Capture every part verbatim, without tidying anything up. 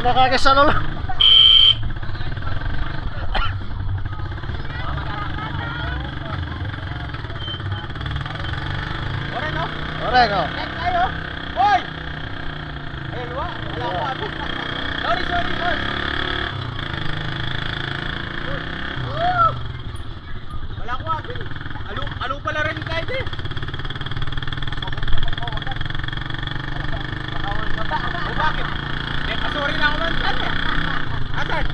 Nakakasalo na. Ore, no? Ore, no? Ore tayo. Hoy! Ay, luwa. Wala ko abi. Sorry, sorry, boss. Wala ko abi. Alu, alu pala rin tayo, eh. O, bakit? May pasuri na ako man, saan, eh? Asan?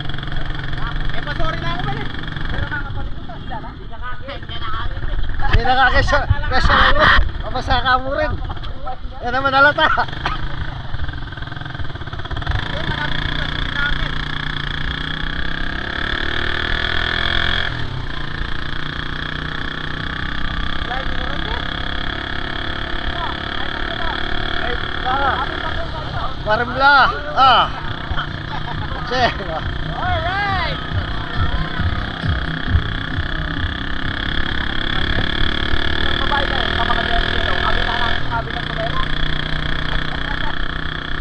May pasuri na ako man, eh. Pero mga kapatid ko, saan, ah? Hindi nakakita. Hindi nakakita. Kasi ano, mabasa ka mo rin. Yan naman halata. Doon, malapit na sa Binangan. Ay, ah. Marimla. Ah. Che. Alright.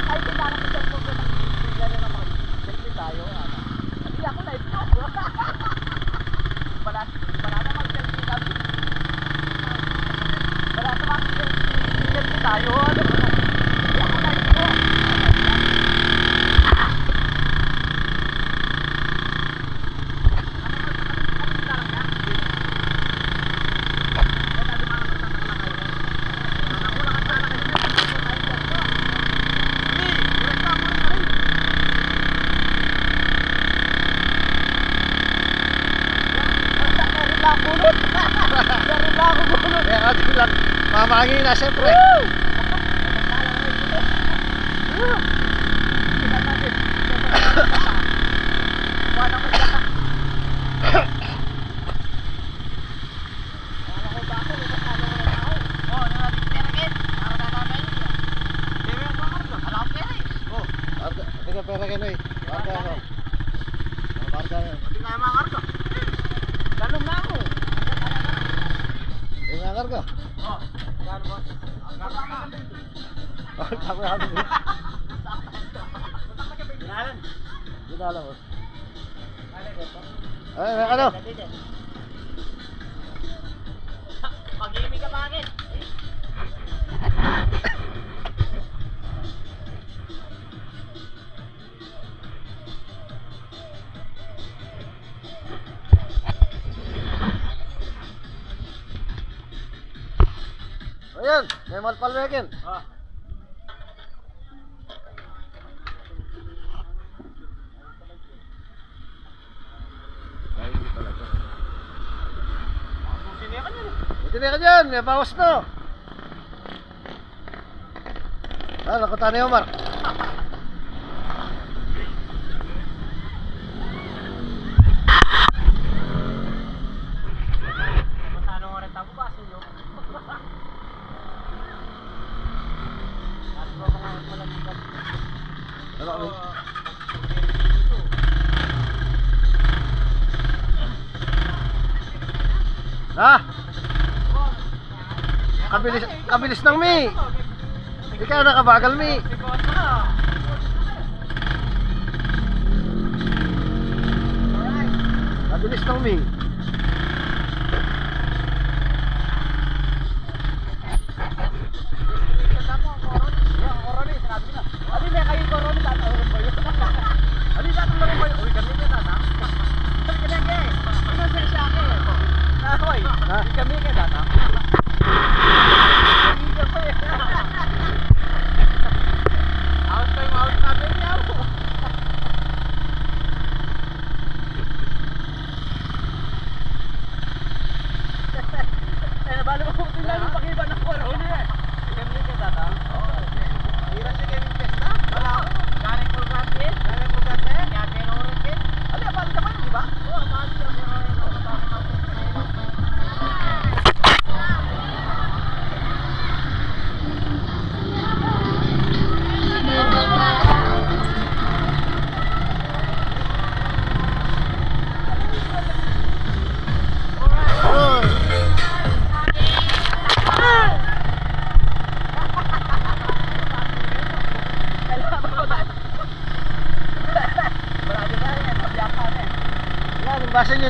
Ay, kailangan ko cellphone ko ng bigla na ng mga selfie tayo, ano. Hindi ako live ko. Wala, wala na mag-selfie kami. Wala na mag-selfie, selfie tayo, ano. Hindi ako live ko. Kaya nga, di lang. Mamangina, siyempre. Arga, tingin pera ka na eh. Arga ako. Arga. Dalum na ako. Tingin arga. Oh, tama yan. Ginalan. Ginalan, boss. Ay, ano? Pag-ibig ka, bakit? Ayan, may malpal wekin. Ah. Buti na ka dyan, may bawas na. Ah, nakuta ni Omar. Ano kami? Ha? Kabilis, kabilis nang mi. Ikaw nakabagal, mi. Kabilis nang mi. Ha?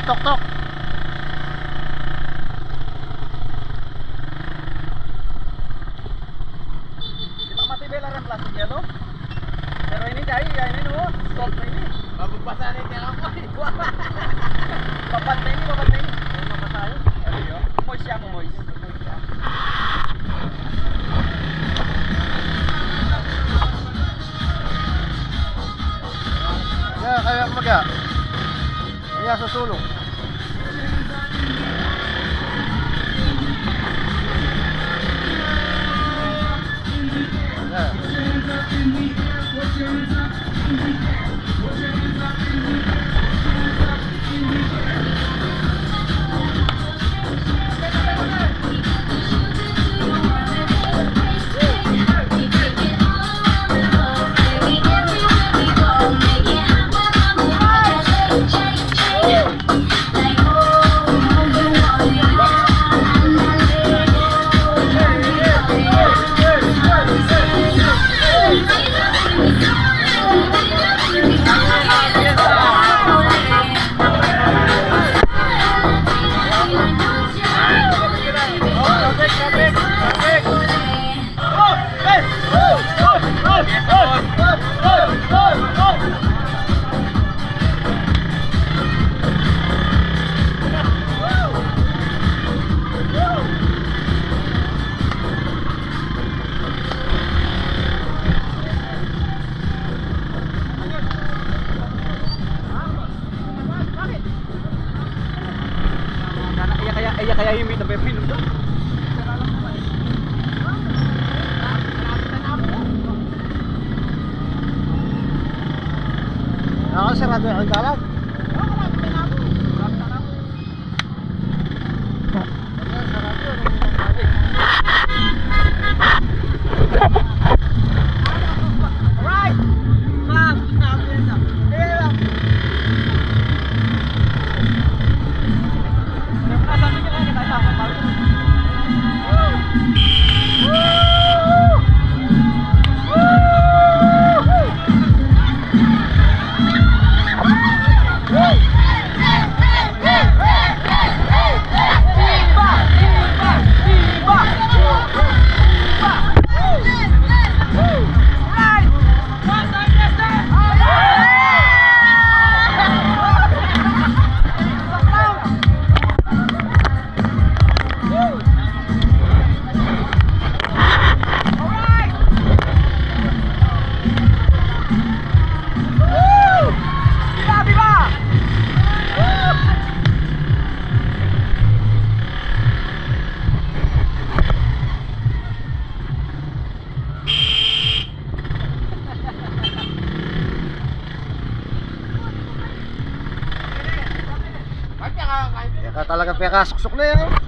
Tok-tok. Kita mati bela rem plastik ya, lo. Pero ini, jai, ya, ini, no. Salt na ini. Mababasa na ini, ako, eh. Babat na ini, babat na ini. Ay, mabasa yun. Ano yun? Moist siya, moist. Ya, kaya maga. Iya, susulong. Ya. Iya kaya, iya kaya ini, tapi minum tuh. Ako, sarado ang dalan. Ika talaga pekasuksuk na yan.